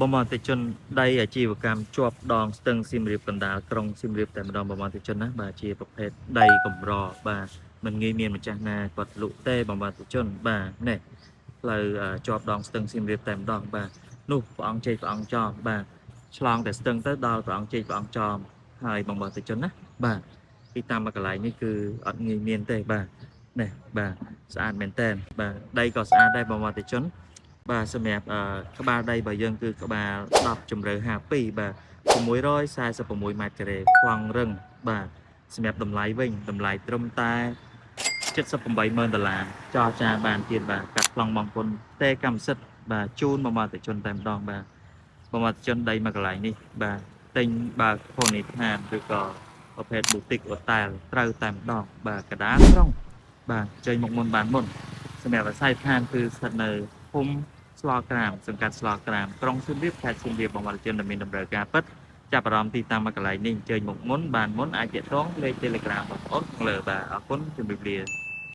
បងប្អូនអតិថិជនដីអាជីវកម្មជាប់ដងស្ទឹងសៀមរាបកណ្ដាលក្រុងសៀមរាបតែម្ដងបងប្អូនអតិថិជនណាបាទជាប្រភេទដីកម្របាទមិនងាយមានម្ចាស់ណាគាត់លក់ទេបងប្អូនអតិថិជនបាទនេះផ្លូវជាប់ដងស្ទឹងសៀមរាបតែម្ដងបាទនោះព្រះអង្គជ័យព្រះអង្គចោមបាទឆ្លងតែស្ទឹងទៅដល់ព្រះអង្គជ័យព្រះអង្គចោមហើយបងប្អូនអតិថិជនណាបាទទីតាមមកកន្លែងនេះគឺអត់ងាយមានទេបាទនេះបាទស្អាតមែនតើបាទដីក៏ស្អាតដែរបងប្អូនអតិថិជន បាទសម្រាប់ក្បាលដីរបស់យើងគឺក្បាល10ជម្រៅ52បាទ646ម៉ែត្រការ៉េប្លង់រឹងបាទសម្រាប់តម្លៃវិញតម្លៃត្រឹមតែ780,000ដុល្លារចរចាបានទៀតបាទកាត់ប្លង់បងពុនទេកម្មសិទ្ធិបាទជូនមកអតិជនតែម្ដងបាទបងអតិជនដីមកកន្លែងនេះបាទទិញបើកភោនីដ្ឋានឬក៏ប្រភេទ boutique hotel ត្រូវតែម្ដងបាទកដាលក្រុងបាទចេញមកមុនបានមុនសម្រាប់អាស័យដ្ឋានគឺស្ថិតនៅភូមិ ស្លក្រាមសង្កាត់ស្លក្រាមក្រុងសៀមរាបខេត្តសៀមរាបបងប្អូនជនដែលមានតម្រូវការពិតចាប់អារម្មណ៍ទីតាំងមកកន្លែងនេះអញ្ជើញមកមុនបានមុនអាចទាក់ទងលេខ Telegram បងប្អូនខាងលើបាទអរគុណជម្រាបលា។